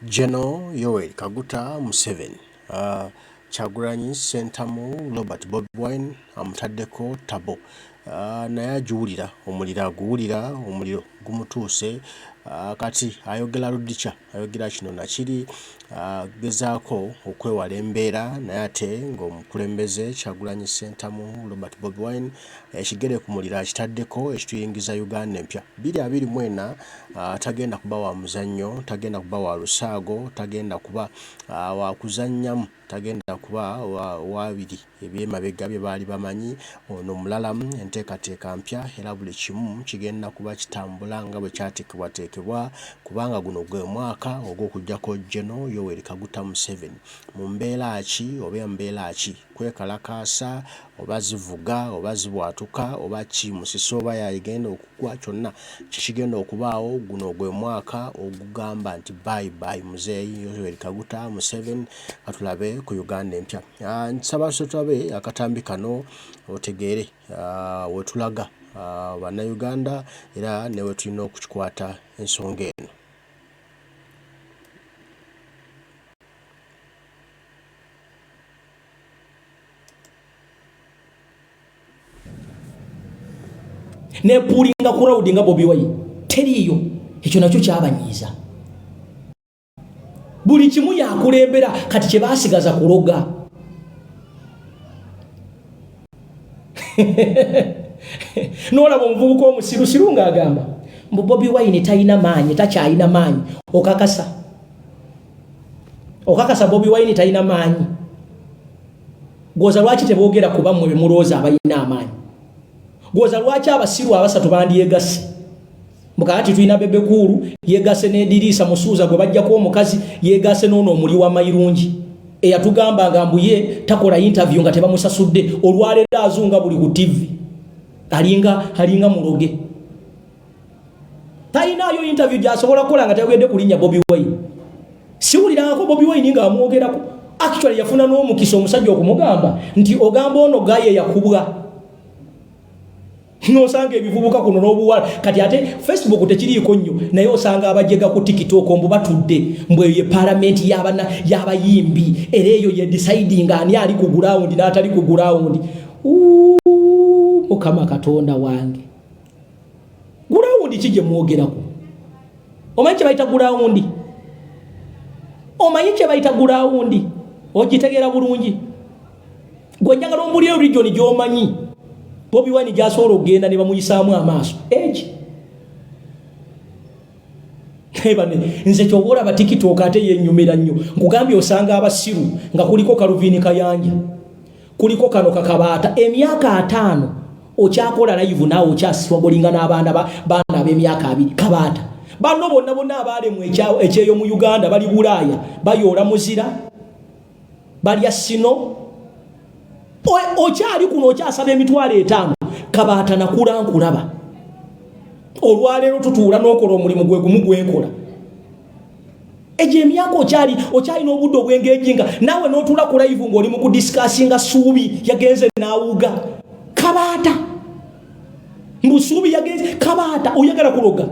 General Yoweri Kaguta Museveni Kyagulanyi Ssentamu Robert Bobi Wine amutaddeko ttabo naye agiwulira, omuliro aguwulira, omuliro gumutuuse kati ayogera ludikya, ayogera kino na kiri, agezaako okwewala embeera naye ate ng'omukulembeze Kyagulanyi Ssentamu Robert Bobi Wine ekigere ku muliro akitaddeko ekituyingiza Uganda empya 2024 tagenda kuba wa muzannyo, tagenda kuba wa lusaago, tagenda kuba wa kuzannyamu, tagenda kuba wa biri eby'emabega bye baali bamanyi. Ono mulalamu, enteekateeka mpya era buli kimu kigenda kuba kitambula nga bwe kyateekebwateekebwa kubanga guno gwe mwaka ogw'okuggyako General Yoweri Kaguta Museveni mu mbeera ki oba mbeera ki, kwekalakaasa oba zivuga oba zibwatuka oba ki, musisi oba y'agenda okugwa kyonna kikigenda okubaawo guno gwe mwaka ogugamba nti bye bye muzeeyi Yoweri Kaguta Museveni katulabe ku Uganda empya. Nsaba tulabe akatambi kano otegeere wetulaga bannayuganda era ne wetulina okukikwata ensonga eno. Nepuulinga crowd nga Bobi Wine teriiyo, ekyo nakyo kyabanyiiza. Buli kimu yakulembera, kati kye baasigaza kuloga. N'olaba omuvubuka omusirusiru ng'agamba mbu Bobi Wine talina maanyi, takyalina maanyi. Okakasa? Okakasa Bobi Wine talina maanyi? Gwoza lwaki teboogera ku bammwe be mulowooza abalina amaanyi? Gwoza lwaki abasiru abasatu bandyegasse? Mukakati tulina Bebe Cool yegasse n'Ediriisa Musuuza gwe bajjako omukazi, yegasse n'ono omuli wa Mayirungi eyatugamba nga mbu ye takola interview nga tebamusasudde. Olwaleero azunga buli ku TV, alinga muloge, talinaayo interview gy'asobola kukola nga tayogedde ku linnya Bobi Wine. Siwulirangako Bobi Wine ng'amwogerako. Actually yafuna n'omukisa omusajja okumugamba nti ogamba ono gaye yakubwa, nosanga ebivubuka kuno n'obuwala. Kati ate Facebook tekiriiko nnyo, naye osanga abajega ku TikTok mbu batudde mbu eyo ye palamenti y'abayimbi, era eyo ye deciding ani ali ku ground n'atali ku ground. Mukama Katonda wange, ground ki gye mwogerako? Omanyi kye bayita ground? Omanyi kye bayita ground? Ogitegeera bulungi? Gwe njagala ombulire region gy'omanyi Bobi Wine gy'asobola okugenda ne bamuyisaamu amaaso. Egi nze kyoba olaba TikTok ate yenyumira nnyo. Nkugambye osanga abasiru nga kuliko Kaluvini Kayanja, kuliko kano kakabaata emyaka 50 okyakola live naawe okyaswagolinga n'abaana baana ab'emyaka 2. Kabaata banno bonna bonna abaalemu ekyeyo mu Uganda bali Bulaaya, bayoola muzira, balya sino. Okyali kuno okyasaba emitwalo 5. Kabaata nakula nkulaba, olwaleero tutuula n'okola omulimu gwe gumu gwenkola. Egyo emyaka okyalina obudde obwengejinga naawe n'otuula ku live ng'oli mu kudisikasinga Suubi yagenze n'awuga. Kabaata mbu Suubi yagenze. Kabaata oyagala kuloga.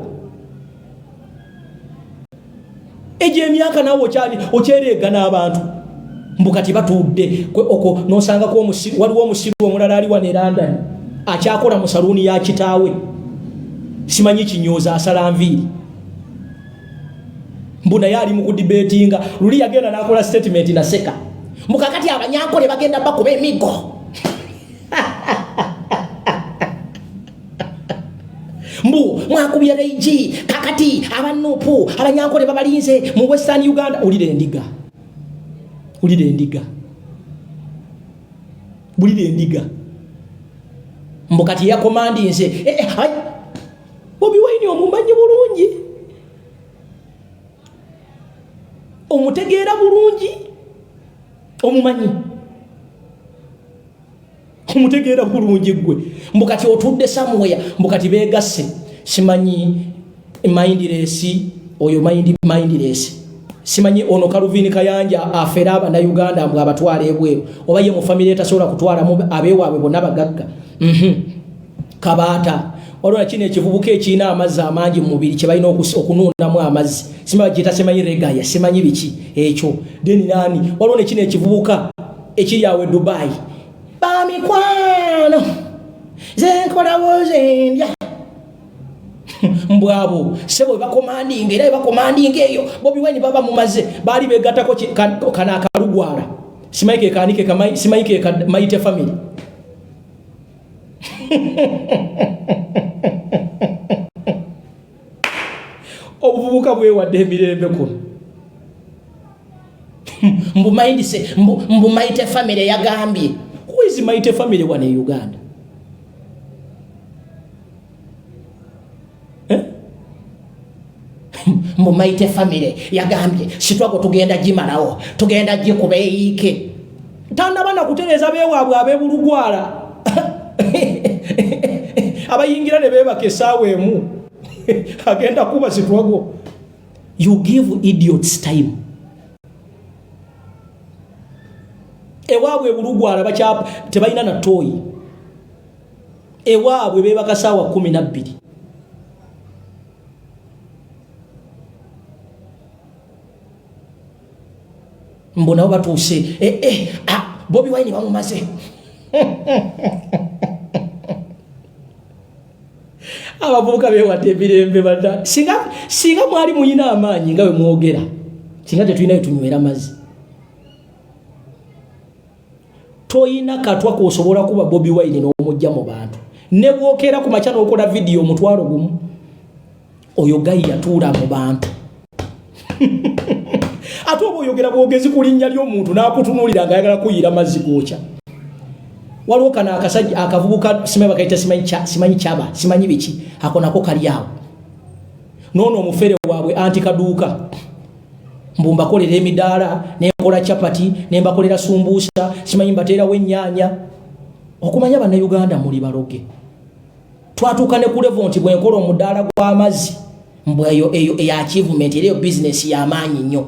Egyo emyaka naawe okyereega n'abantu mbu kati batudde okwo n'osangako waliwo omusiru omulala ali wano e London akyakola mu saluuni ya kitaawe, simanyi kinyooza asala nviiri, mbu naye ali mu kudibetinga. Luli yagenda n'akola statement naseka mbu kakati abanyankole bagenda bakuba emiggo, mbu mwakubye reigi, kakati abanupu abanyankole babalinze mu Western Uganda. Ulira endiga, ulira endiga, bulira endiga mbu kati yakomandinze. Bobi Wine omumanyi bulungi, omutegeera bulungi, omumanyi, omutegeera bulungi ggwe. Mbu kati otudde somewhere mbu kati beegasse, simanyi mindless oyo mindless, simanyi ono Kaluvini Kayanja afera abannayuganda mbu abatwala ebweru, oba ye mu famire etasobola kutwalamu abeewaabwe bonna bagagga. Kabaata Waliwo nakino ekivubuka ekirina amazzi amangi mu mubiri kye balina okunuunamu amazzi, simanyi bagiyita, simanyi regaya, simanyi biki ekyo. Then nani, waliwo nekino ekivubuka ekiri awo e Dubai, bamikwano zenkolawo zendya mbwabo sebo bakomandinga, era bakomandinga eyo Bobi Wine baba mumaze. Baali begattako kano akalugwala, simanyi kekanike, simanyi ke Maite family. Obuvubuka bwewadde emirembe kuno. Mbu mindse, mbu Maite family yagambye. Who is Maite family wano e Uganda, eh? Mbu Maite family yagambye sitwago, tugenda gimalawo, tugenda gikuba eyiike. Tandaba nakutereeza beewaabwe ab'ebulugwala abayingira ne beebaka essaawa emu, agenda kuba sitwago. You give idiots time. Ewaabwe ebulugwala tebalina na toilet, ewaabwe beebaka saawa 12. Mbu nabo batuuse, eh, eh, ah, Bobi Wine bamumaze. Abavubuka bewadde emirembe bada. Singa mwali muyina amaanyi nga bwe mwogera, singa tetulinayo tunywera mazzi. Toyina katwa kosobola kuba Bobi Wine n'omujja mu bantu, ne bwokeera ku makya n'okola vidiyo 10,000. Oyo guy yatuula mu bantu, ate oba oyogera bwogezi ku linnya ly'omuntu n'akutunuulira ng'ayagala kuyira mazzi gookya. Waliwo kano akasajja akavubuka, simanyi bakayita, simanyi kyaba, simanyi biki, ako nako kali awo. Noono omufere waabwe anti kaduuka, mbu mbakolera emidaala, nenkola capati, nembakolera sumbuusa, simanyi mbateerawo ennyaanya. Okumanya Bannayuganda muli baloge, twatuuka ne ku level nti bwenkola omudaala gw'amazzi, mbu eyo eyo eya achievement, era eyo bizinesi y'amaanyi nnyo.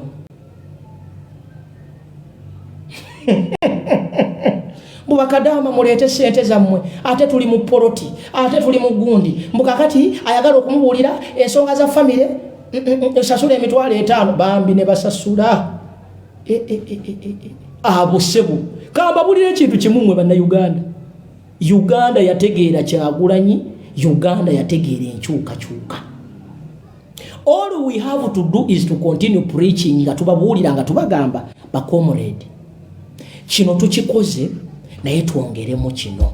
Mbu bakadaama muleete sente zammwe, ate tuli mu poloti, ate tuli mu gundi. Mbu kakati ayagala okumubuulira ensonga za famire, sasula 50,000 bambi ne basasula. E, e, e, abo sebo kambabulira ekintu kimu mmwe Bannayuganda. Uganda yategeera Kyagulanyi, Uganda yategeera enkyukakyuka. All we have to do is to continue preaching, nga tubabuulira, nga tubagamba, bacomrade, kino tukikoze, naye twongeremu kino,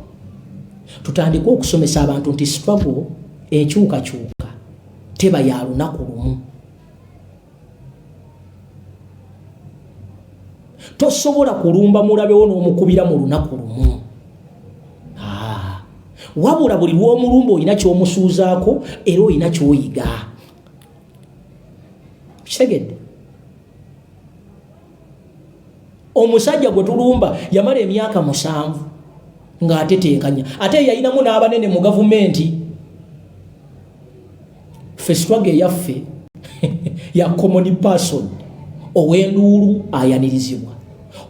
tutandike okusomesa abantu nti struggle, enkyukakyuka teba ya lunaku lumu. Tosobola kulumba mulabewo n'omukubira mu lunaku lumu. Ah. Wabula buli lw'omulumba olina ky'omusuuzaako era olina ky'oyiga. Kitegedde? Omusajja gwe tulumba yamala emyaka 7 ng'atetenkanya, ate yayinamu n'abanene mu gavumenti. Ffe struggle eyaffe ya common person, ow'enduulu ayanirizibwa,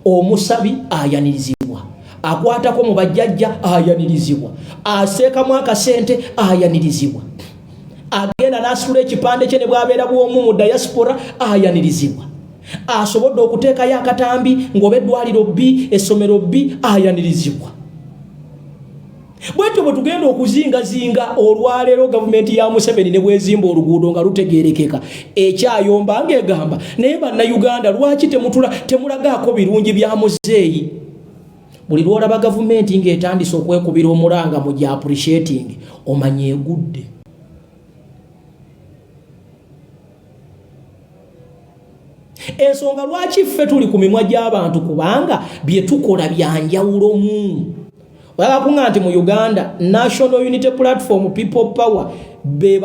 omusabi ayanirizibwa, akwatako mu bajjajja ayanirizibwa, aseekamu akasente ayanirizibwa, agenda n'asitula ekipande kye ne bwabeera bw'omu mu diaspora ayanirizibwa, asobodde okuteekayo akatambi ng'oba eddwaliro bbi, essomero bbi, ayanirizibwa. Bwetyo bwe tugenda okuzingazinga olwaleero gavumenti ya Museveni ne bwezimba oluguudo nga lutegerekeka, ekyayomba ng'egamba, naye Bannayuganda lwaki temutula temulagaako birungi bya muzeeyi? Buli lwolaba gavumenti ng'etandise okwekubira omulanga mu gya appreciating, omanye egudde. Ensonga lwaki ffe tuli ku mimwa gy'abantu, kubanga bye tukola byanjawulomu. Oyagala kuŋŋa nti mu Uganda National Unity Platform, People Power bye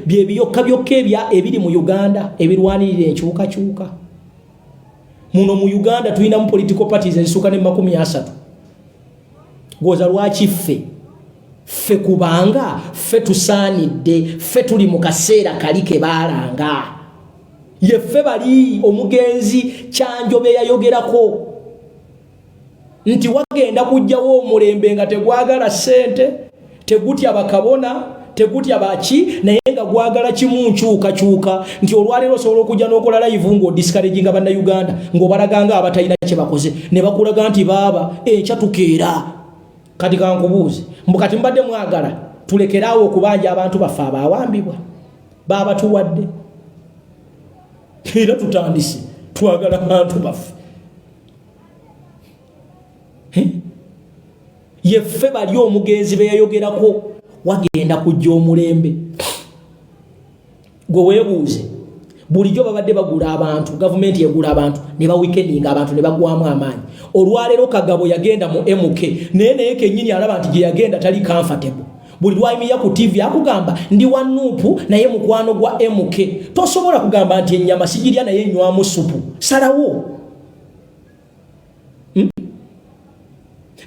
byokka byokka ebiri mu Uganda ebirwanirira enkyukakyuka? Muno mu Uganda tulinamu political parties ezisuuka ne 30. Gwoza lwaki ffe? Ffe kubanga ffe tusaanidde, ffe tuli mu kaseera kali ke baalanga. Yeffe bali omugenzi Kyanjobe yayogerako nti wagenda kujjawo omulembe nga tegwagala ssente, tegutya bakabona, Tegutya baki, naye nga gwagala kimu nkyukakyuka. Nti olwaleero osobola okujja n'okola live ng'odiscouraginga Bannayuganda, ng'obalaga nga abatalina kye bakoze, ne bakulaga nti baaba enkya tukeera. Kati kankubuuze, mbu kati mubadde mwagala tulekeraawo okubanja abantu baffe abaawambibwa baabatuwadde, era tutandise twagala bantu baffe. Yeffe bali omugenzi be yayogerako, wagenda kujja omulembe. Gwe weebuuze, bulijjo babadde bagula abantu, gavumenti egula abantu ne baweakeninga abantu ne bagwamu amaanyi. Olwaleero Kagabo yagenda mu MK, naye kennyini alaba nti gye yagenda tali comfortable. Buli lwayimirira ku TV akugamba ndi wa NUP naye mukwano gwa MK. Tosobola kugamba nti ennyama sigirya naye nywamu supu. Salawo.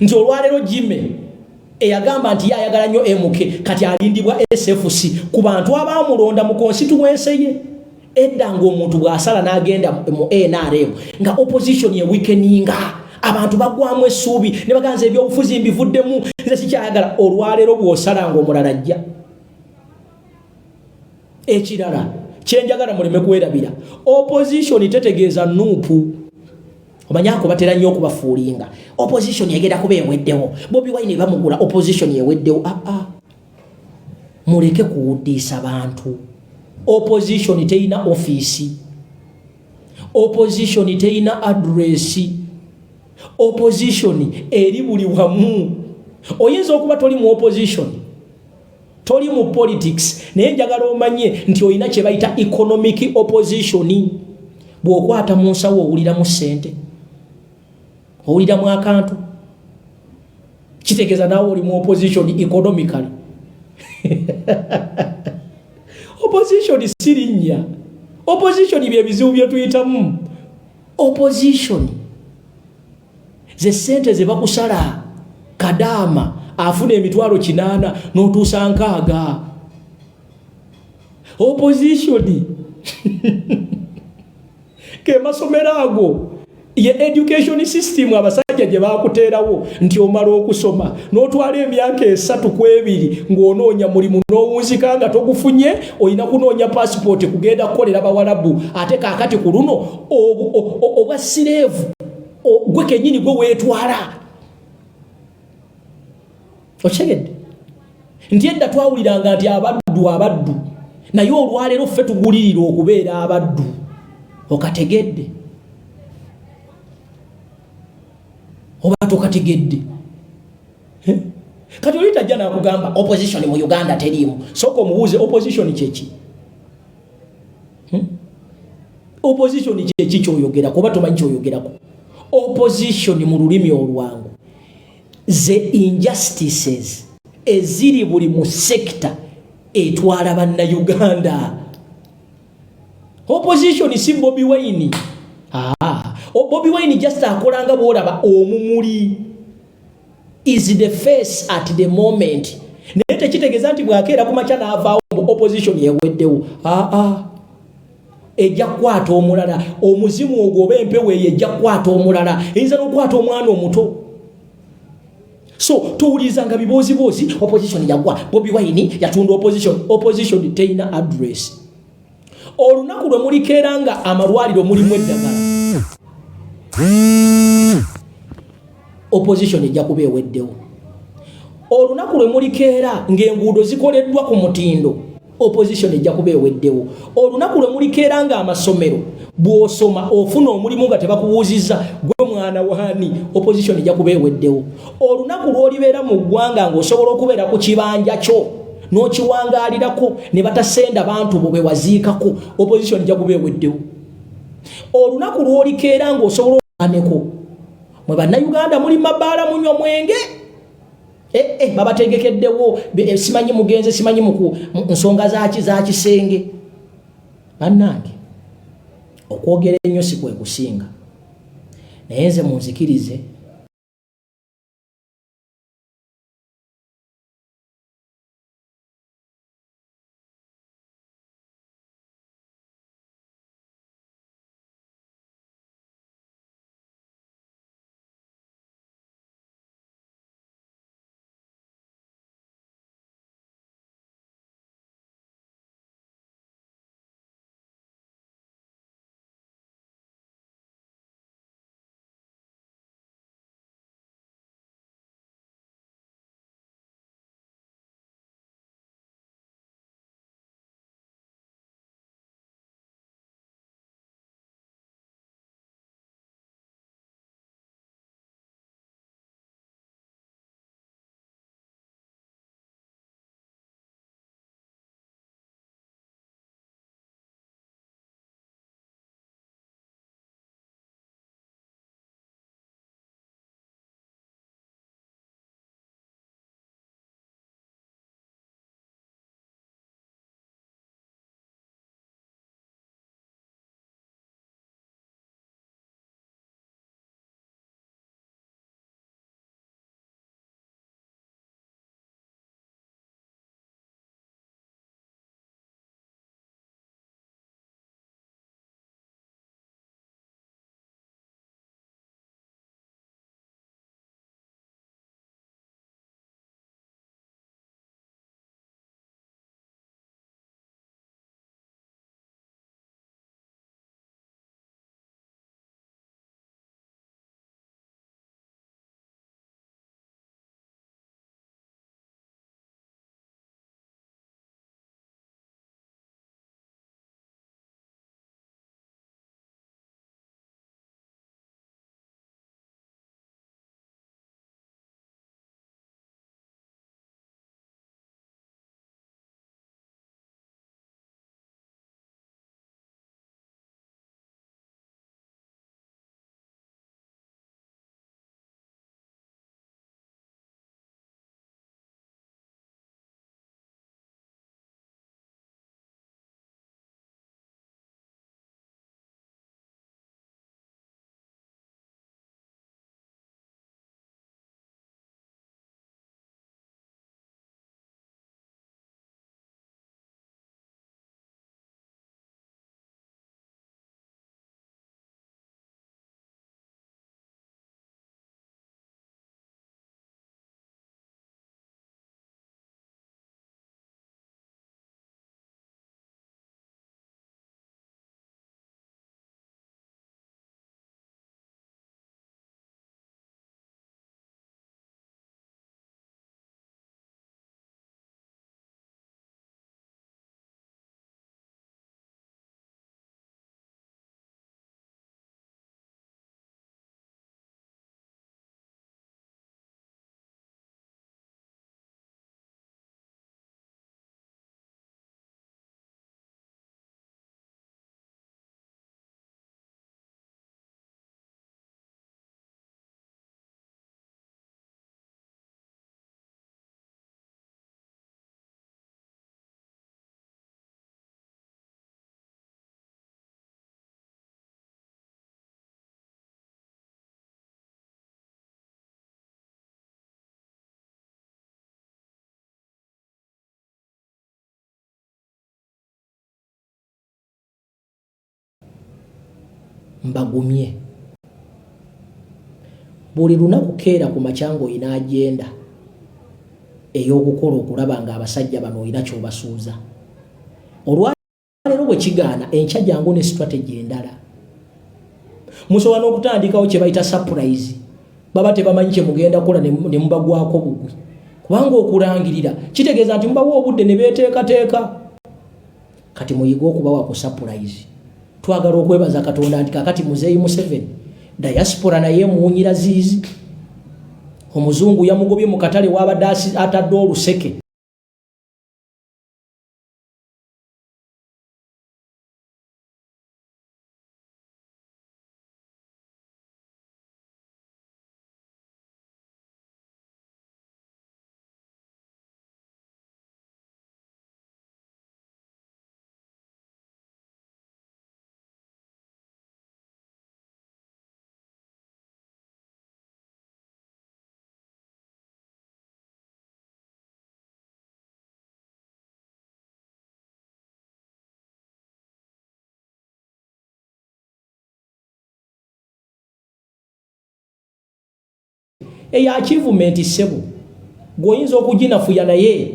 Nti olwaleero Jimmy eyagamba nti ye ayagala nnyo MK kati alindibwa SFC ku bantu abaamulonda mu constituency ye. Edda ng'omuntu bw'asala n'agenda mu NRM nga opposition ye weakeninga, abantu bagwamu essuubi ne baganza ebyobufuzi mbivuddemu, nze sikyayagala. Olwaleero bw'osala ng'omulala ajja. Ekirala kyenjagala muleme kwerabira, opposition tetegeeza NUP. Omanyi ako batera nnyo okubafuulinga, opposition egenda kuba eweddewo, Bobi Wine bamugula, opposition eweddewo. Aa, muleke kuwuddiisa bantu. Opposition terina ofiisi, opposition terina address, opposition eri buli wamu. Oyinza okuba toli mu opposition, toli mu politics, naye njagala omanye nti olina kye bayita economic opposition. Bw'okwata mu nsawo owuliramu ssente, owuliramu akantu, kitegeeza naawe oli mu opposition economically. Opposition si linnya, opposition bye bizibu bye tuyitamu. Opposition ze ssente ze bakusala. Kadaama afuna 800,000 n'otuusa 60. Opposition ke masomero ago, ye education system abasajja gye bakuteerawo nti omala okusoma n'otwala emyaka 3 ku 2 ng'onoonya mulimu n'owunzika nga togufunye, olina kunoonya passport kugenda kukolera bawalabu. Ate kaakati ku luno obwa slave gwe kennyini gwe weetwala. Okitegedde nti edda twawuliranga nti abaddu abaddu, naye olwaleero ffe tugulirira okubeera abaddu. Okategedde oba tokategedde? Kati oli tajja nakugamba opposition mu Uganda teriimu. Sooka omubuuze opposition kyeki? Opposition kyeki kyoyogerako oba tomanyi kyoyogerako? Opposition mu lulimi olwangu ze injustices eziri buli mu sector etwala Bannayuganda. Opposition si Bobi Wine. Bobi Wine just akolanga bw'olaba omumuli, is the face at the moment, naye tekitegeeza nti bw'akeera ku makya n'avaawo mu opposition yeweddewo. Ejja kukwata omulala, omuzimu ogwo oba empewo eyo ejja kukwata omulala, eyinza n'okukwata omwana omuto. So towulirizanga bibooziboozi opposition yagwa, Bobi Wine yatunda opposition. Opposition terina address. Olunaku lwe mulikeera nga amalwaliro mulimu eddagala, opposition ejja kuba eweddewo. Olunaku lwe mulikeera ng'enguudo zikoleddwa ku mutindo, opposition ejja kuba eweddewo. Olunaku lwe mulikeera ng'amasomero bw'osoma ofuna omulimu nga tebakubuuzizza gwe mwana waani, opposition ejja kuba eweddewo. Olunaku lw'olibeera mu ggwanga ng'osobola okubeera ku kibanja kyo n'okiwangaalirako ne batasenda bantu bo be waziikako, opposition ejja kuba eweddewo. Olunaku lw'olikeera ng'osobola aneko mwe Bannayuganda muli mabaala munywa mwenge, babategekeddewo simanyi mugenze simanyi mu nsonga zaki za kisenge. Bannange, okwogera ennyo si kwe kusinga, naye nze munzikirize. Mbagumye, buli lunaku keera ku makya ng'olina agenda ey'okukola okulaba nga abasajja bano olina ky'obasuuza. Olwaleero bwe kigaana, enkya jangu ne strategy endala. Musobola n'okutandikawo kye bayita surprise. Baba tebamanyi kye mugenda kukola ne mubagwako bugwi, kubanga okulangirira kitegeeza nti mubawa obudde ne beeteekateeka. Kati muyige okubawa ku surprise. Twagala okwebaza Katonda nti kakati Muzeeyi Museveni diaspora naye emuwunyira ziizi. Omuzungu yamugobye mu katale wabadde atadde oluseke. Eyo achievement, ssebo, gw'oyinza okuginafuya naye.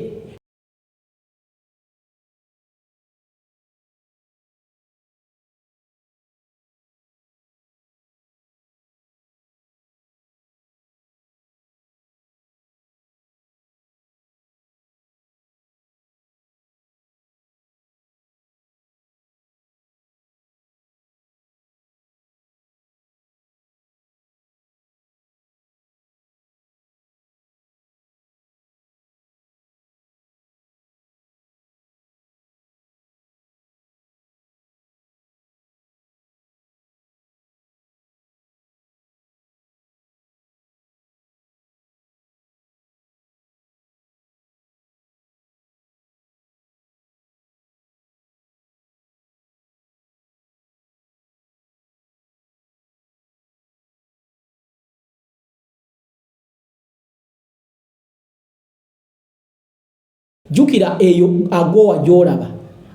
Jjukira eyo AGOA gy'olaba,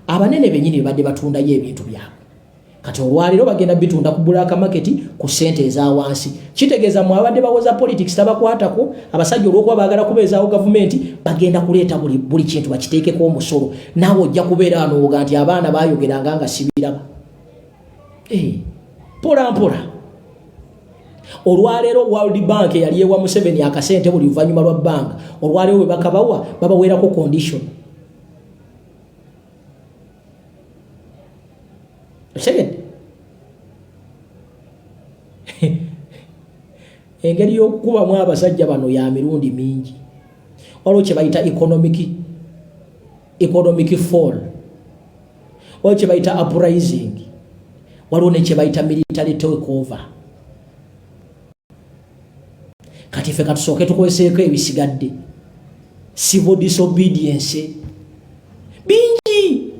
abanene bennyini bebadde batundayo ebintu byabwe. Kati olwaleero bagenda bitunda ku black market ku ssente eza wansi. Kitegeeza mwe abadde bawoza politics tabakwatako. Abasajja olw'okuba baagala kubeezaawo gavumenti, bagenda kuleeta buli kintu bakiteekeko omusolo. Naawe ojja kubeera wano oga nti abaana baayogeranga nga sibiraba. Mpola mpola. Olwaleero World Bank eyali ewa Museveni akasente buli luvannyuma lwa bbanga, olwaleero bwe bakabawa babaweerako condition. Okitegedde? Engeri y'okukubamu abasajja bano ya mirundi mingi. Waliwo kye bayita economic fall, waliwo kye bayita uprising, waliwo ne kye bayita military takeover. Kati ffe katusooke tukozeseeko ebisigadde, civil disobedience bingi.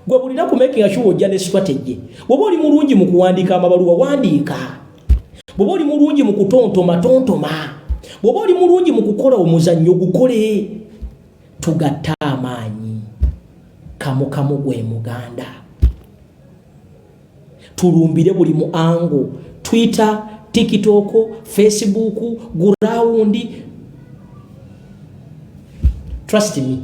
Gwe bulina ku making sure ojja ne strategy. Bw'oba oli mulungi mu kuwandiika amabaluwa, wandiika. Bw'oba oli mulungi mu kutontoma, tontoma. Bw'oba oli mulungi mu kukola omuzannyo, gukole. Tugatte amaanyi kamu kamu gwe muganda, tulumbire buli mu angle: Twitter, TikTok, Facebook, ground. Trust me,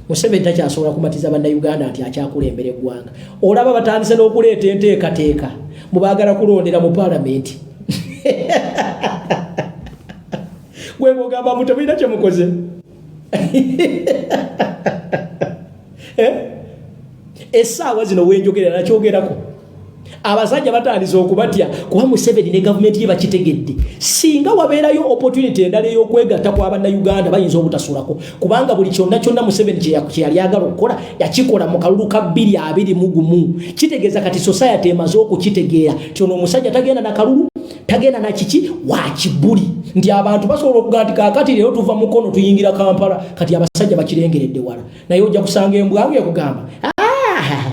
Museveni takyasobola kumatiza Bannayuganda nti akyakulembera eggwanga. Olaba batandise n'okuleeta enteekateeka mubaagala kulondera mu paalamenti. Gwe ng'ogamba mu temulina kyemukoze. Eh? Essaawa zino wenjogerera nakyogerako, abasajja batandise okubatya kuba Museveni ne gavumenti ye bakitegedde, singa wabeerayo opportunity endala ey'okwegatta kwa Bannayuganda bayinza obutasulako, kubanga buli kyonna kyonna Museveni kye yali agala okukola yakikola mu kalulu ka 2021. Kitegeeza kati society emaze okukitegeera ti ono omusajja tagenda na kalulu, tagenda na kiki wakibuli, nti abantu basobola okugaa nti kaakati leero tuva Mukono tuyingira Kampala. Kati abasajja bakirengeredde wala, naye ojja kusanga embwangu ekugamba, "Ah,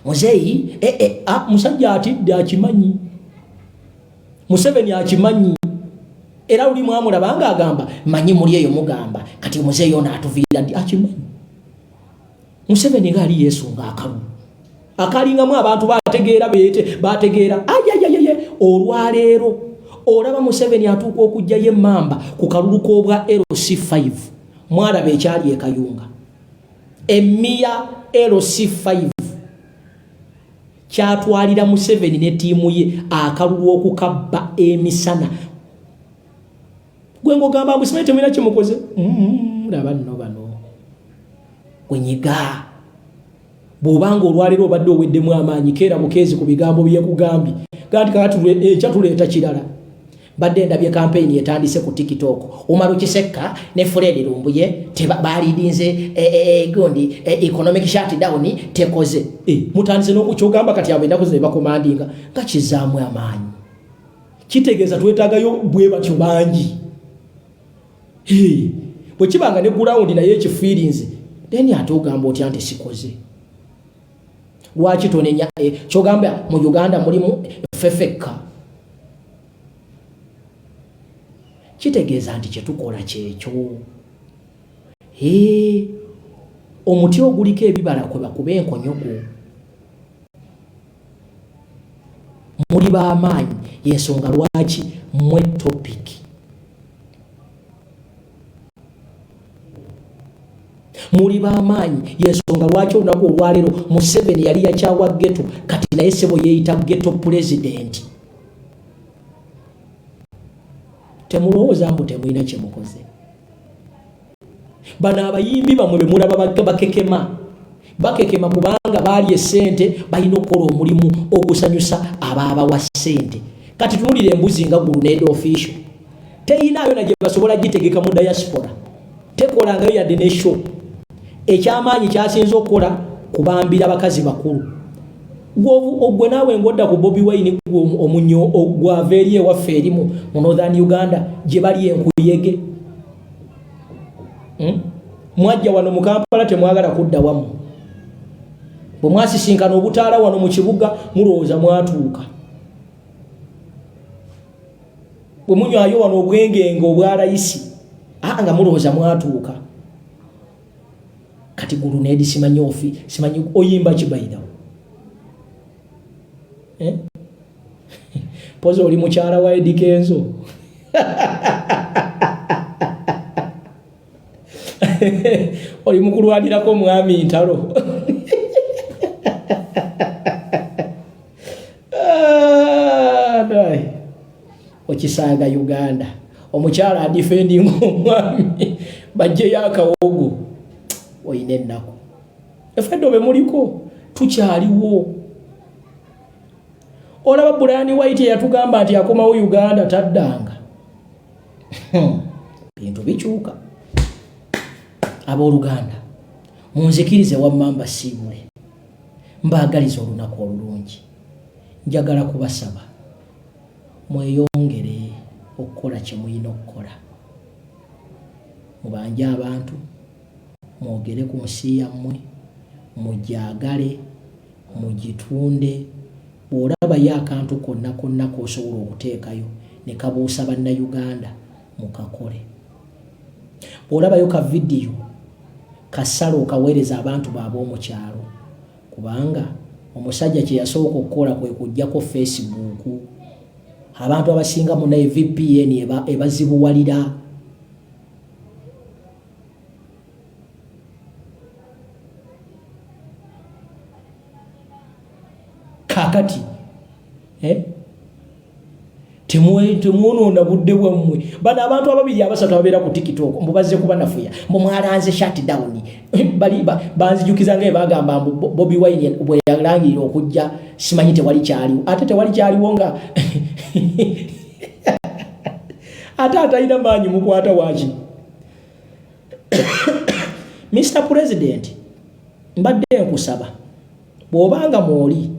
muzeeyi eh, eh, ah, musajja atidde." Akimanyi, Museveni akimanyi, era luli mwamulaba nga agamba, "Manyi muli eyo mugamba kati muzeeyi ono atuviira ddi." Akimanyi Museveni nga ali yeesunga akalulu. Akalingamu abantu bategeera beete bategeera ayayayaya. Olwaleero olaba Museveni atuuka okuggyayo emmamba ku kalulu k'obwa LC5. Mwalaba ekyali e Kayunga, emiya LC5 kyatwalira Museveni ne ttiimu ye akalulu okukabba emisana. Gwe ng'ogamba mbu simanyi temulina kyemukoze. Laba nno bano gwenyiga. Bw'obanga olwaleero obadde oweddemu amaanyi, keera bukeezi ku bigambo byekugambye ganti kakati enkya tuleeta kirala. Badde ndabye kampeyini etandise ku TikTok. Umaru Kisekka ne Fred Lumbuye balidinze gundi economic shutdown tekoze. Mutandise n'okukyogamba kati abo ennaku zino bakomandinga nga kizaamu amaanyi, kitegeeza twetaagayo bwe batyo bangi. Bwe kibanga ne ground naye ekifiirinze, then ate ogamba otya nti sikoze? Lwaki tonenya? Kyogamba mu Uganda mulimu ffeffekka, kitegeeza nti kyetukola kyekyo. Omuti oguliko ebibala kwe bakuba enkonyogo. Muli b'amaanyi, yensonga lwaki mwe topic. Muli b'amaanyi, yensonga lwaki olunaku olwaleero Museveni yali yakyawa ghetto, kati naye sebo yeeyita ghetto pulezidenti. Temulowooza mbu temulina kyemukoze. Bano abayimbi bamwe bemulaba bakekema bakekema kubanga baali esente, balina okukola omulimu ogusanyusa abaabawa ssente. Kati tunulira embuzi nga Grenade Official, teyinaayo na gye basobola gitegeka mu diaspora, tekolangayo yadde ne show. Ekyamaanyi kyasinze okukola kubambira bakazi bakulu. Gwe naawe ng'odda ku Bobi Wine, gwe omunyo gwava eri ewaffe erimu mu Northern Uganda gye bali enkuyege. Mwajja wano mu Kampala, temwagala kudda wamu. Bwe mwasisinkana obutaala wano mu kibuga, mulowooza mwatuuka. Bwe munywayo wano obwengenge obwa layisi, aa nga mulowooza mwatuuka. Kati Grenade simanyi ofi simanyi oyimba kibairawo, eh? Poza oli mukyala wa Eddy Kenzo, oli mukulwanirako mwami ntalo. Ah, okisaaga Uganda, omukyala adifendinga omwami bajjeyo akawogo. Oyina ennaku efedde obe muliko tukyaliwo. Olaba Brian White eyatugamba nti akomawo Uganda taddanga. Bintu bikyuka. Abooluganda, munzikirize wamma mbasiibule, mbaagaliza olunaku olulungi. Njagala kubasaba mweyongere okukola kye mulina okukola, mubanje abantu, mwogere ku nsi yammwe, mugyagale, mugitunde. Bw'olabayo akantu konna konna k'osobola okuteekayo ne kabuusa Bannayuganda, mukakole. Bw'olabayo ka vidiyo kasala okaweereza abantu baabwe omukyalo, kubanga omusajja kye yasooka okukola kwe kuggyako Facebook. Abantu abasinga munaye VPN ebazibuwalira. Kakati eh? Temwonoona budde bwammwe. Bano abantu ababiri abasatu ababeera ku TikTok mbu bazze kubanafuya, mbu mwalanze shutdown. Bali banzijukiza nga bagamba mbu Bobi Wine bwe yalangirira okujja simanyi tewali kyaliwo, ate tewali kyaliwo nga ate atalina maanyi mukwata waki. Mr President, mbadde nkusaba bw'obanga mwoli,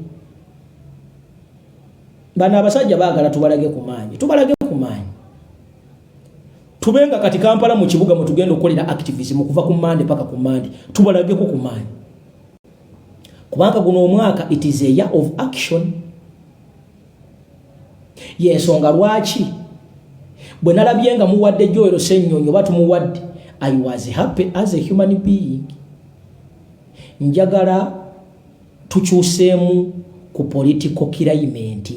bano abasajja baagala tubalage ku maanyi, tubalage ku maanyi, tube nga kati Kampala mu kibuga mwe tugenda okukolera activism kuva ku Mande paka ku Mande, tubalageko ku maanyi, kubanga guno omwaka it is a year of action. Yensonga lwaki bwe nalabye nga muwadde Joel Ssenyonyi oba tumuwadde, I was happy as a human being. Njagala Tukyuseemu ku political climate.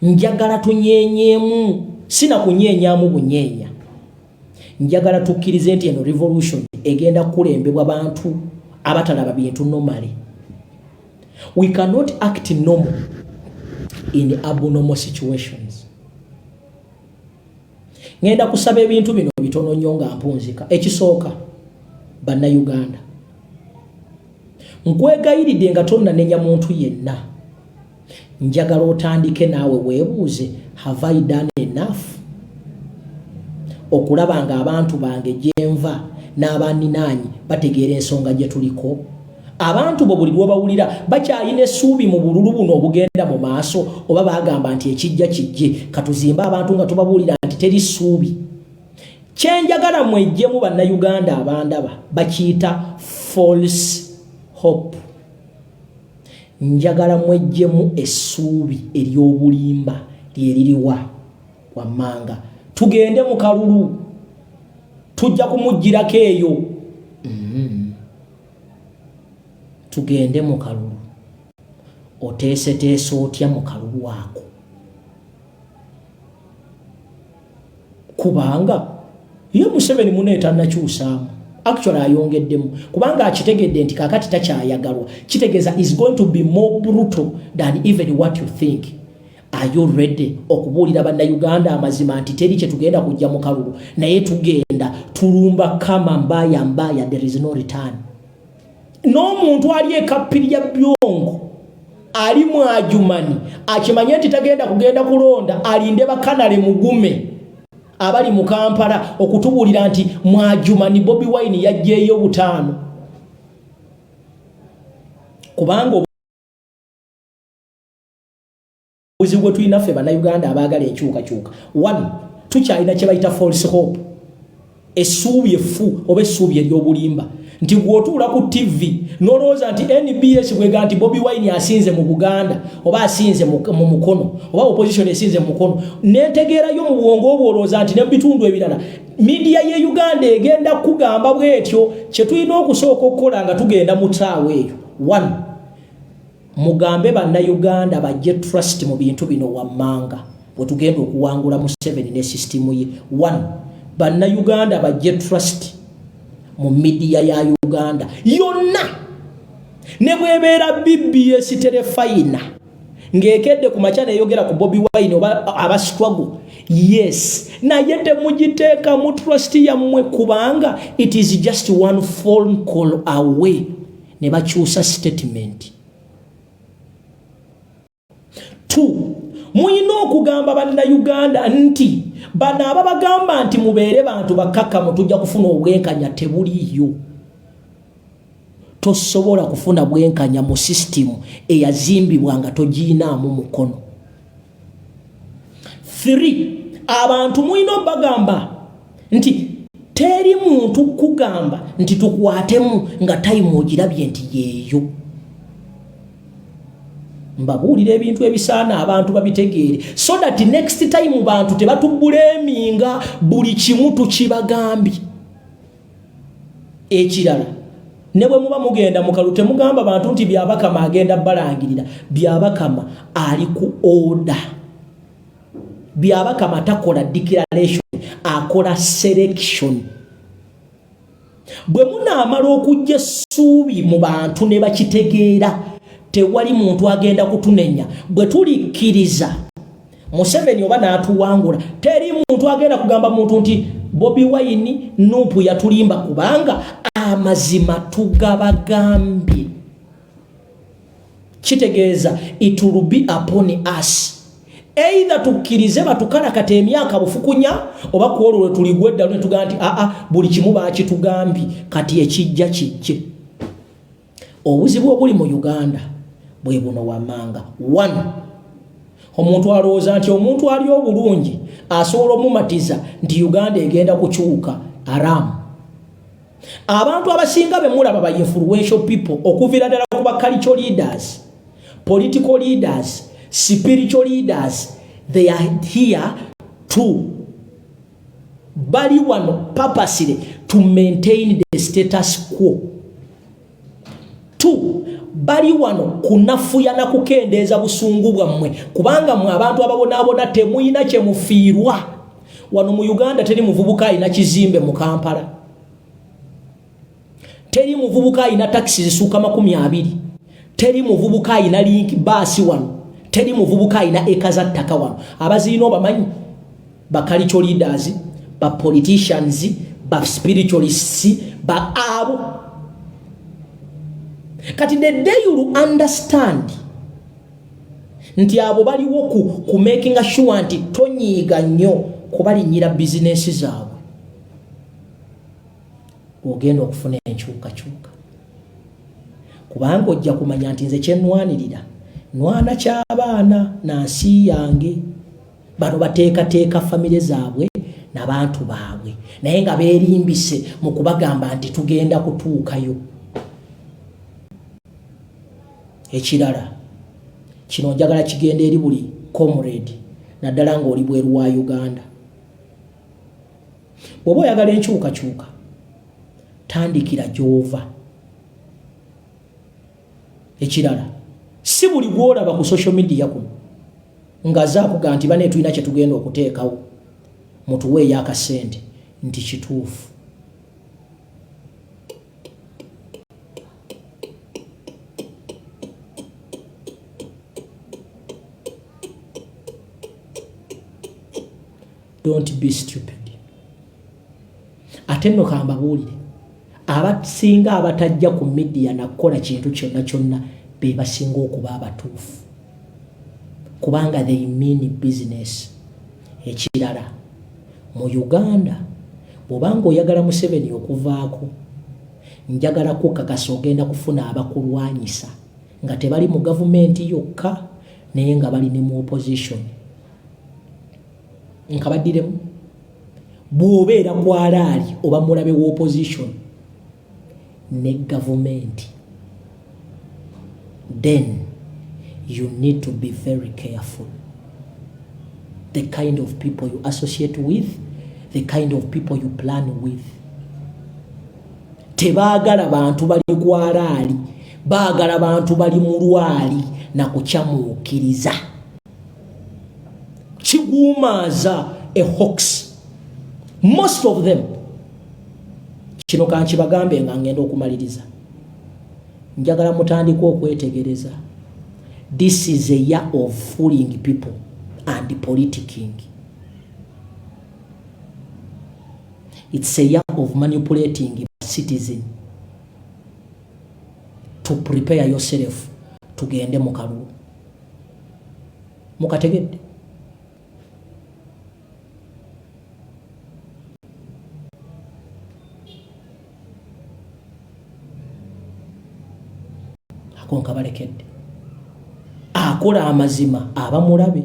Njagala tunyenyeemu, sina kunyeenyamu bunyeenya. Njagala tukkirize nti eno revolution egenda kukulembebwa bantu abatalaba bintu normally. We cannot act normal in abnormal situations. Ngenda kusaba ebintu bino bitono nnyo nga mpunzika. Ekisooka, Bannayuganda, nkwegayiridde, nga tonnanenya muntu yenna, njagala otandike naawe weebuuze: have I done enough okulaba nga abantu bange gyenva n'abaninaanyi bategeera ensonga gye tuliko? Abantu bo buli lwobawulira bakyalina essuubi mu bululu buno obugenda mu maaso, oba bagamba nti ekijja kijje, katuzimbe abantu nga tubabuulira nti teri ssuubi? Kyenjagala mwejjemu, Bannayuganda abandaba, bakiyita false hope. Njagala mwejjemu essuubi ery'obulimba lyeririwa wammanga. Tugende mu kalulu, tujja kumugirako eyo. Tugende mu kalulu. Oteeseteese otya mu kalulu ako? Kubanga ye Museveni muneetannakyusaamu, actually ayongeddemu, kubanga akitegedde nti kakati takyayagalwa. Kitegeeza is going to be more brutal than even what you think. Are you ready okubuulira Bannayuganda amazima nti teri kyetugenda kujja mu kalulu, naye tugenda tulumba kama mbaya mbaya, there is no return? N'omuntu ali ekappirya byongo, ali mwajumani, akimanye nti tagenda kugenda kulonda, alinde bakanale mugume abali mu Kampala okutubuulira nti mwajumani Bobi Wine yajjeeyo 5, kubanga obuzibu bwe tulina ffe Bannayuganda abaagala enkyukakyuka, one, tukyalina kye bayita false hope, essuubi effu oba essuubi ery'obulimba, nti bw'otuula ku TV n'olowooza nti NBS bwega nti Bobi Wine asinze mu Buganda oba asinze mu Mukono oba opposition esinze mu Mukono, nentegeerayo mu bwongo obwo olowooza nti ne mu bitundu ebirala media ye Uganda egenda kugamba bwetyo. Kye tulina okusooka okukola nga tugenda mu ttaawa eyo, one, mugambe Bannayuganda bajje trust mu bintu bino wammanga bwe tugenda okuwangula Museveni ne sisitimu ye. One, Bannayuganda bajje trust mu media ya Uganda yonna, ne bwebeera BBS Terefayina ng'ekedde ku makya neyogera ku Bobi Wine oba aba struggle, yes, naye temugiteeka mu trust yammwe, kubanga it is just one phone call away ne bakyusa statement. Two, muyina okugamba Bannayuganda nti bano ababagamba nti mubeere bantu bakkakkamu, tujja kufuna obwenkanya, tebuliiyo. Tosobola kufuna bwenkanya mu sisitimu eyazimbibwa nga togiinaamu mukono. Three, abantu mulina obagamba nti teri muntu kugamba nti tukwatemu nga time ogirabye nti yeeyo. Mbabuulira ebintu ebisaana abantu babitegeere, so that next time bantu tebatubulaminga, buli kimu tukibagambye. Ekirala, ne bwe muba mugenda mu kalulu, temugamba bantu nti Byabakama agenda balangirira. Byabakama ali ku order. Byabakama takola declaration, akola selection. Bwe munaamala okujja essuubi mu bantu ne bakitegeera, tewali muntu agenda kutunenya. Bwe tulikkiriza Museveni oba n'atuwangula, teri muntu agenda kugamba muntu nti Bobi Wine, NUP yatulimba, kubanga amazima tugabagambye. Kitegeeza it will be upon us either tukkirize batukalakata emyaka bufukunya, oba ku olwo lwe tuligwa eddalu ne tugamba nti aa, buli kimu bakitugambye, kati ekijja kijje. Obuzibu obuli mu Uganda bwe buno wammanga. One, omuntu alowooza nti omuntu ali obulungi asobola omumatiza nti Uganda egenda kukyuka aramu. Abantu abasinga be mulaba ba influential people, okuviira ddala ku ba cultural leaders, political leaders, spiritual leaders, they are here to, bali wano purposely to maintain the status quo. Two, Bali wano kunafuya na kukendeeza busungu bwammwe, kubanga mwe abantu ababonaabona temuyina kye mufiirwa. Wano mu Uganda teri muvubuka alina kizimbe mu Kampala, teri muvubuka alina takisi zisuuka 20, teri muvubuka alina link baasi wano, teri muvubuka alina eka za ttaka wano. Abazirina obamanyi, ba cultural leaders, ba politicians, ba spiritualists, ba abo. Kati the day you understand nti abo baliwo ku making sure nti tonyiiga nnyo kubalinnyira bizinensi zaabwe, ogenda okufuna enkyukakyuka, kubanga ojja kumanya nti nze kyenwanirira nwana ky'abaana na nsi yange. Bano bateekateeka famire zaabwe n'abantu baabwe, naye nga beerimbise mu kubagamba nti tugenda kutuukayo. Ekirala, kino njagala kigenda eri buli comrade, naddala ng'oli bweru wa Uganda. Bw'oba oyagala enkyukakyuka, tandikira gy'ova. Ekirala, si buli gw'olaba ku social media kuno nga zaakuga nti bane tulina kye tugenda okuteekawo, mutuweeyo akasente, nti kituufu. Don't be stupid. Ate nno kambabuulire, abasinga abatajja ku media nakukola kintu kyonna kyonna be basinga okuba abatuufu, kubanga they mean business. Ekirala, mu Uganda bw'obanga oyagala Museveni okuvaako, njagala kukakasa ogenda kufuna abakulwanyisa nga tebali mu gavumenti yokka, naye nga bali ne mu opposition. Nkabaddiremu, bw'obeera kwalaali oba mulabe wa opposition ne gavumenti, then you need to be very careful the kind of people you associate with, the kind of people you plan with. Tebaagala bantu bali kwalaali, baagala bantu bali mu lwali na kukyamuukiriza kiguumaaza, a hoax, most of them. Kino kankibagambe nga ngenda okumaliriza, njagala mutandike okwetegereza. This is a year of fooling people and politicking. It's a year of manipulating citizen to prepare yourself. Tugende mu kalulu. Mukategedde? Ako nkabalekedde. Akola amazima abamulabe,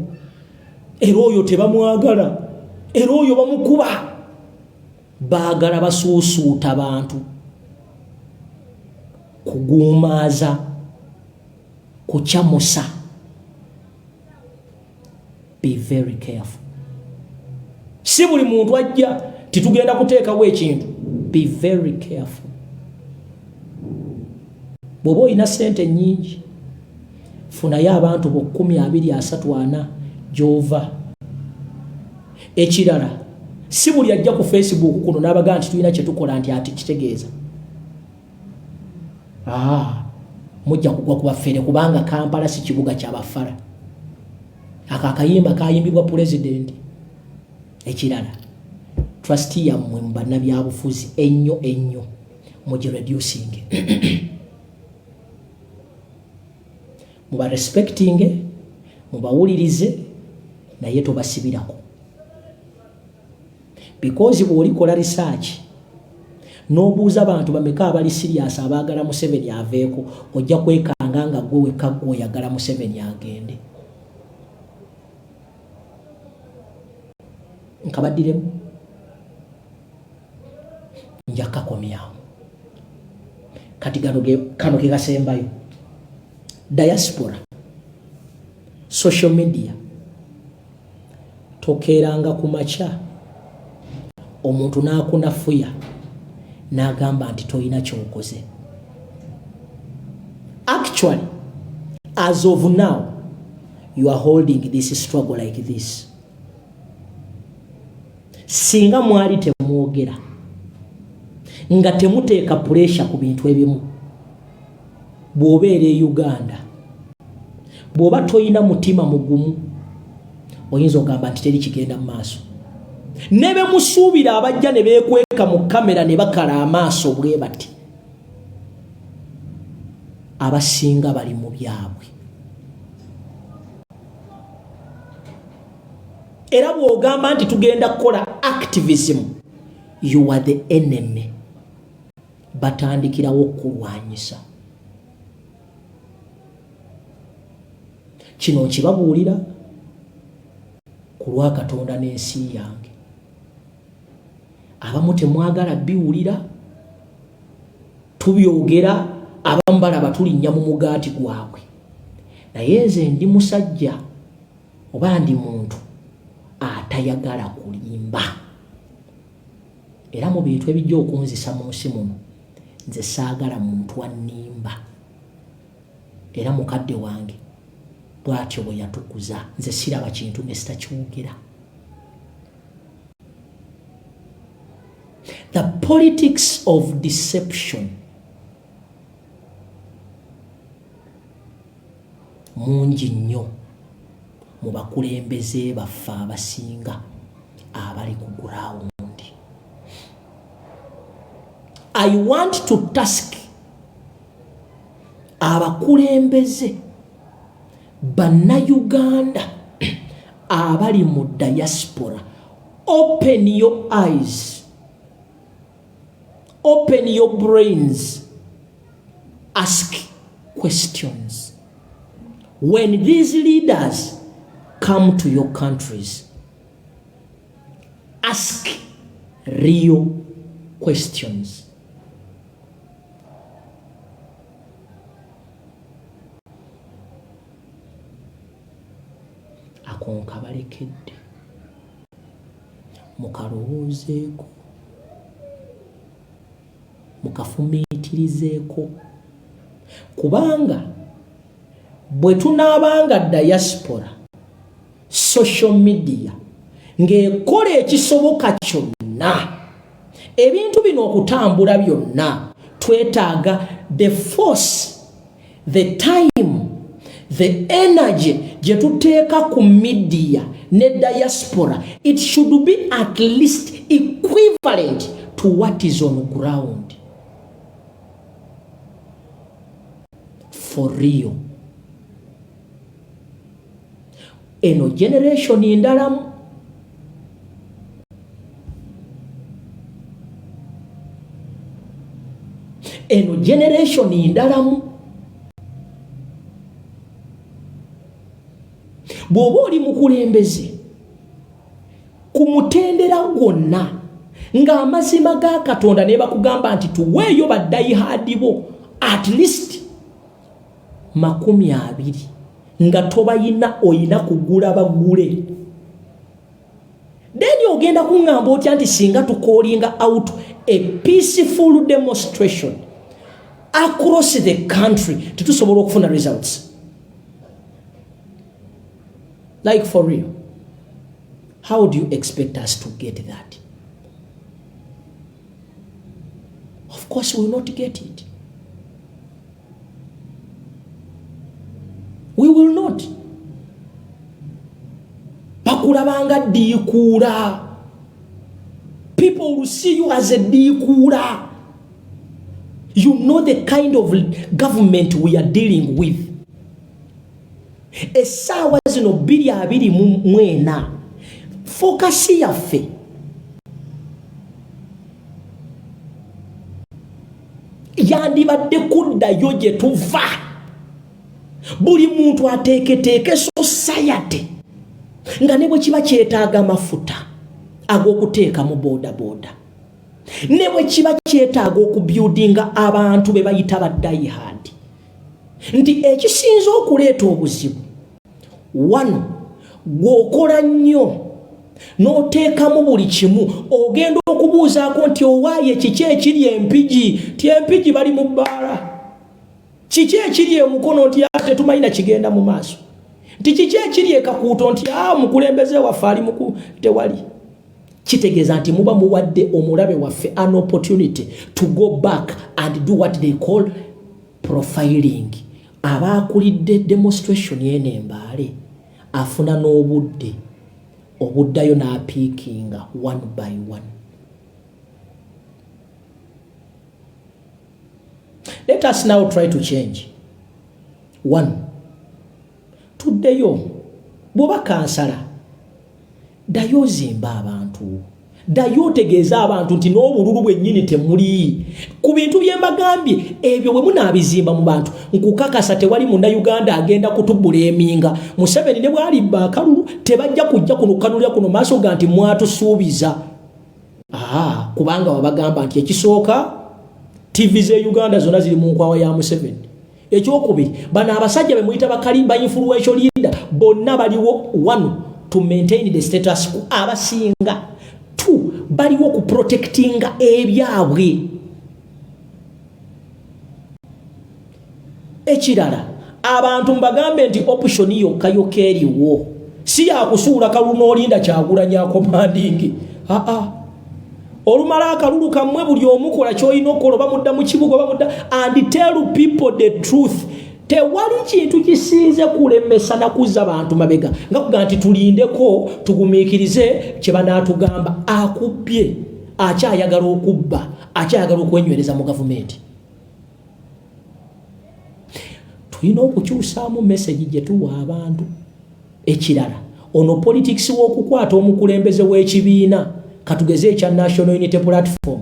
era oyo tebamwagala, era oyo bamukuba. Baagala basuusuuta bantu kuguumaaza, kukyamusa. Be very careful. Si buli muntu ajja titugenda kuteekawo ekintu. Be very careful. Bw'oba olina sente nnyingi, funayo abantu bo 10, 20, 30, 40 gy'ova. Ekirala, si buli ajja ku Facebook kuno n'abagaa nti tulina kye tukola nti ati kitegeeza. Ah, mujja kugwa ku bafere, kubanga Kampala si kibuga kyabafala. Ako akayimba kayimbibwa pulezidenti. Ekirala, trust yammwe mu bannabyabufuzi ennyo ennyo mugireducing. Muba respecting, mubawulirize, naye tobasibirako, because bw'olikola research n'obuuza bantu bameka abali serious abaagala Museveni aveeko, ojja kwekanga nga gwe wekka gwe oyagala Museveni agende. Nkabaddiremu, nja kakomyawo kati. Gano kano ke kasembayo. Diaspora, social media, tokeeranga ku makya omuntu n'akunafuya n'agamba nti tolina kyokoze. Actually Actually, as of now, you are holding this struggle like this. Singa mwali temwogera, nga temuteeka pressure ku bintu ebimu, bw'obeera e Uganda, bw'oba toyina mutima mugumu, oyinza ogamba nti teri kigenda mu maaso. Ne be musuubira abajja ne beekweka mu kamera ne bakala amaaso bwe bati, abasinga bali mu byabwe. Era bw'ogamba nti tugenda kukola activism, you are the enemy. Batandikirawo okulwanyisa. Kino nkibabuulira ku lwa Katonda n'ensi yange. Abamu temwagala biwulira, tubyogera, abamu balaba tulinnya mu mugaati gwabwe. Naye nze ndi musajja oba ndi muntu atayagala kulimba. Era mu bintu ebijja okunzisa mu nsi muno, nze saagala muntu annimba. Era mukadde wange bw'atyo bwe yatukuza, nze siraba kintu ne sitakyogera. The politics of deception mungi nnyo mu bakulembeze baffe abasinga abali ku ground. I want to task abakulembeze bannayuganda abali mu diaspora, open your eyes, open your brains, ask questions. When these leaders come to your countries, ask real questions. Ako nkabalekedde mukalowoozeeko, mukafumiitirizeeko, kubanga bwe tunaabanga diaspora, social media ng'ekola ekisoboka kyonna, ebintu bino okutambula byonna, twetaaga the force, the time, the energy gye tuteeka ku media ne diaspora, it should be at least equivalent to what is on ground for real. Eno generation ndalamu. Eno generation ndalamu. Bw'oba oli mukulembeze ku mutendera gwonna, ng'amazima ga Katonda ne bakugamba nti tuweeyo ba diehard bo at least 20, nga tobayina, oyina kugula bagule, then ogenda kuŋŋamba otya nti singa tucallinga out a peaceful demonstration across the country tetusobola okufuna results? Like, for real, how do you expect us to get that? Of course we will not get it. We will not. Bakulabanga ddiikuula. People will see you as a ddiikuula. You know the kind of government we are dealing with. Essaawa zino 2024, focus yaffe yandibadde kuddayo gye tuva. Buli muntu ateeketeeke society nga ne bwe kiba kyetaaga amafuta ag'okuteeka mu boodabooda, ne bwe kiba kyetaaga okubuildinga abantu be bayita ba diehard, nti ekisinza okuleeta obuzibu wano, gw'okola nnyo n'oteekamu buli kimu, ogenda okubuuzaako nti owaaye kiki ekiri Empigi, ti Empigi bali mu bbaala. Kiki ekiri emukono nti tetumanyi na kigenda mu maaso? Nti kiki ekiri ekakuuto nti omukulembeze waffe ali muku tewali? Kitegeeza nti muba muwadde omulabe waffe an opportunity to go back and do what they call profiling. Abaakulidde demonstration eno embaale afuna n'obudde obuddayo n'apiikinga one by one. Let us now try to change. One, tuddeyo bw'oba kansala ddayo ozimba abantu, ddayo otegeeza abantu nti n'obululu bwennyini temuli ku bintu bye mbagambye ebyo. Bwe munaabizimba mu bantu, nkukakasa tewali munnayuganda agenda kutubbula eminga. Museveni ne bwalibba akalulu, tebajja kujja kuno kukanulira kuno maaso ga nti mwatusuubiza. Aa, kubanga wabagamba nti ekisooka, TV ze Uganda zonna ziri mu nkwawa ya Museveni. Ekyokubiri, bano abasajja be muyita bakali ba influential leader bonna baliwo, one, to maintain the status quo abasinga, two, baliwo ku protectinga ebyabwe. Ekirala, abantu mbagambe nti option yokka yokka eriwo si yakusuula kalulu n'olinda Kyagulanyi akomandingi. Aa, olumala akalulu kammwe, buli omukola kyolina okukola, oba mudda mu kibuga oba mudda, and tell people the truth. Tewali kintu kisinze kulemesa nakuzza bantu mabega nga kuga nti tulindeko tugumiikirize kye banaatugamba. Akubbye akyayagala okubba, akyayagala okwenywereza mu gavumenti. Tulina okukyusaamu message gye tuwa abantu. Ekirala, ono politics w'okukwata omukulembeze w'ekibiina, katugeze ekya National Unity Platform,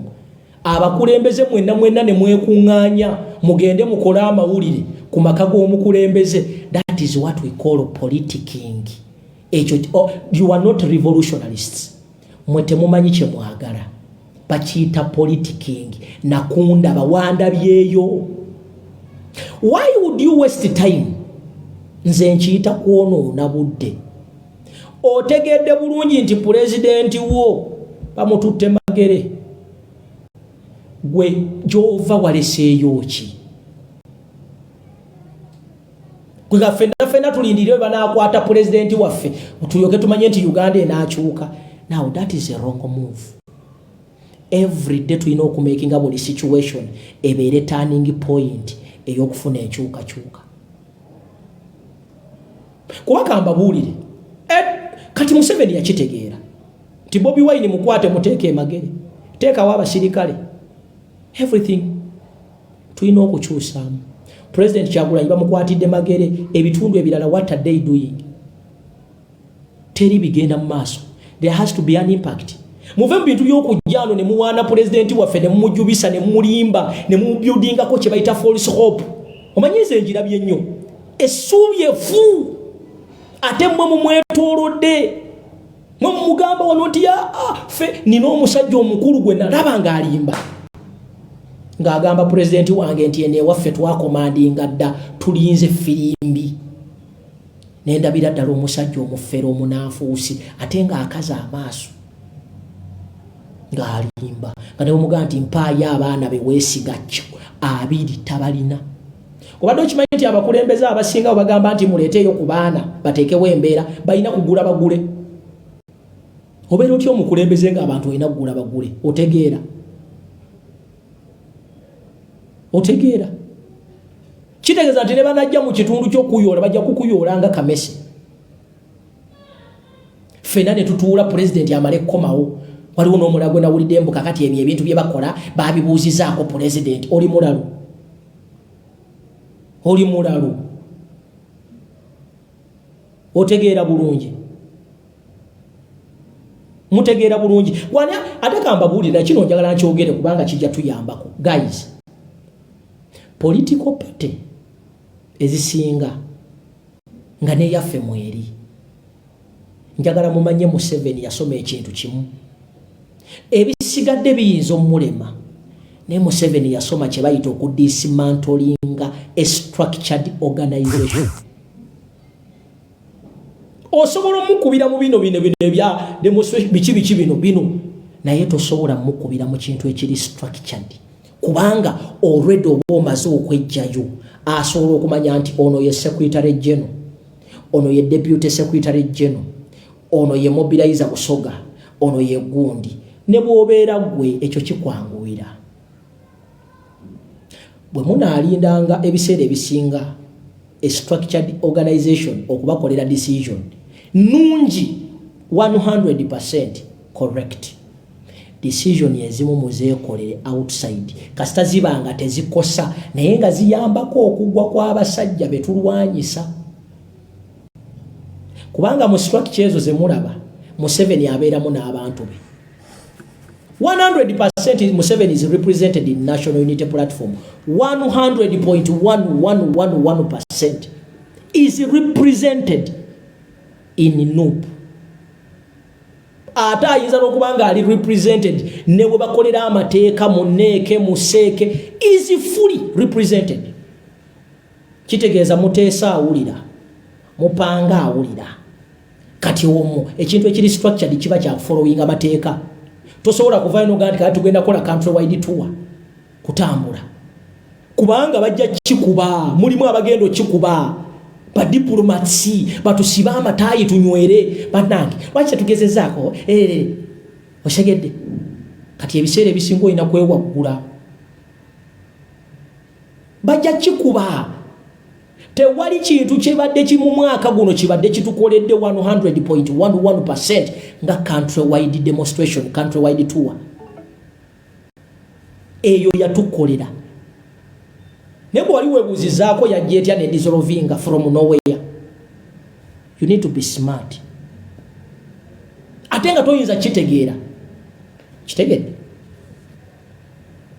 abakulembeze mwenna mwenna ne mwekuŋŋaanya mugende mukole amawulire ku maka g'omukulembeze, that is what we call politicking. Ekyo, oh, you are not revolutionalists. Mwe temumanyi kye mwagala. Bakiyita politicking. Nakundaba wandabyeyo. Why would you waste time? Nze nkiyita kwonoona budde. Otegedde bulungi nti pulezidenti wo bamututte Magere, gwe gyova waleseeyo ki? Kwega ffenna ffenna tulindire banakwata pulezidenti waffe tulyoke tumanye nti Uganda enaakyuka. Now that is a wrong move. Every day tulina okumakinga buli situation ebeere turning point ey'okufuna enkyukakyuka. Kuba kambabuulire, kati Museveni yakitegeera nti Bobi Wine mukwate, muteeke emagere, teekawo abasirikale, everything. Tulina okukyusaamu. President Kyagulanyi bamukwatidde Magere, ebitundu ebirala what are they doing? Teri bigenda mu maaso. There has to be an impact. Muve mu bintu by'okujja ano ne muwaana pulezidenti waffe, ne mumujubisa, ne mumulimba, ne mumubuildingako kye bayita false hope. Omanyi nze njirabye nnyo essuubi efu, ate mmwe mumwetoolodde, mwe mumugamba wano nti aa, ffe nina omusajja omukulu gwe nalaba ng'alimba ng'agamba pulezidenti wange nti eno ewaffe twakomandinga dda, tulinze firimbi. Nendabira ddala omusajja omufere omunanfuusi, ate ng'akaza amaaso ng'alimba, nga nebamugaa nti mpaayo abaana be weesiga kyo 20, tabalina. Obadde okimanyi nti abakulembeze abasinga bagamba nti muleeteeyo ku baana bateekewo embeera, balina kugula bagule? Obeera otya omukulembeze ng'abantu olina kugula bagule? Otegeera? Otegeera? Kitegeeza nti ne banajja mu kitundu ky'okuyoola, bajja kukuyoola nga kamese. Ffenna ne tutuula pulezidenti amale kukomawo. Waliwo n'omulala gwe nawulidde mbu kakati ebyo ebintu bye bakola babibuuzizaako pulezidenti. Oli mulalu, oli mulalu. Otegeera bulungi? Mutegeera bulungi? Wani ate kambabuulira kino, njagala nkyogere kubanga kijja tuyambako. Guys, political party ezisinga nga neyaffe mweri, njagala mumanye Museveni yasoma ekintu kimu. Ebisigadde biyinza omulema, naye Museveni yasoma kye bayita okudismantlinga a structured organization. Osobola omukubira mu bino bino bino ebya demonstration, biki biki bino bino, naye tosobola mukubira mu kintu ekiri structured. Kubanga already oba omaze okwejjayo, asobola okumanya nti ono ye secretary general, ono ye deputy secretary general, ono ye mobilizer Busoga, ono ye gundi. Ne bw'obeera ggwe, ekyo kikwanguwira. Bwe munaalindanga ebiseera ebisinga a structured organization okubakolera decision nungi, 100% correct decision ezimu muzeekolere outside, kasita ziba nga tezikosa naye nga ziyambako okugwa kw'abasajja be tulwanyisa. Kubanga mu structure ezo zemulaba, Museveni abeeramu n'abantu be 100%. Museveni is represented in National Unity Platform 100.1111% is represented in NUP. Ate ayinza n'okuba nga ali represented ne bwe bakolera amateeka mu NEC, mu CEC, is fully represented. Kitegeeza muteesa awulira, mupanga awulira. Kati omwo ekintu ekiri structured kiba kya following amateeka. Tosobola kuvayo nogaa nti kati tugenda kukola country wide tour kutambula, kubanga bajja kikuba. Mulimu abagenda okikuba, ba diplomats batusibe amataayi tunywere. Bannange, lwaki tetugezezaako? Osegedde? Kati ebiseera ebisinga olina kwewaggula, bajja kikuba. Tewali kintu kibadde kimu mwaka guno kibadde kitukoledde 100.11% nga country wide demonstration, country wide tour. Eyo yatukolera. Naye bwe wali weebuuzizaako yajja etya ne dissolvinga from nowhere? You need to be smart, ate nga toyinza kitegeera. Kitegedde?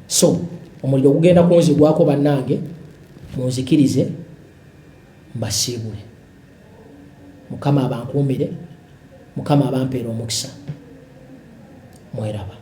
So omuliro gugenda kunzigwako. Bannange, munzikirize mbasiibule. Mukama abankuumire, Mukama abampeera omukisa. Mweraba.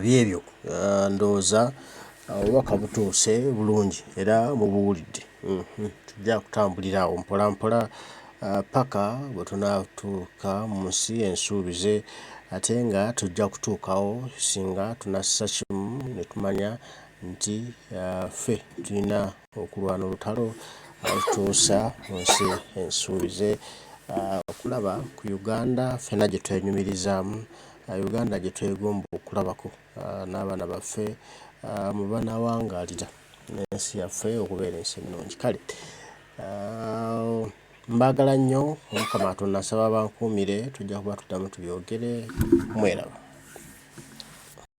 Byebyo ndowooza obubaka butuuse bulungi era mubuwulidde. Tujja kutambulira awo mpola mpola paka bwe tunaatuuka mu nsi ensuubize ate nga tujja kutuukawo singa tunassa kimu ne tumanya nti ffe tulina okulwana olutalo olutuusa mu nsi ensuubize okulaba ku Uganda ffenna gye twenyumirizaamu, Uganda gye twegomba okulabako n'abaana baffe mwe banaawangaalira n'ensi yaffe okubeera ensi ennungi. Kale mbaagala nnyo, Omukama Katonda nsaba abankuumire, tujja kuba tuddamu tubyogere, mweraba.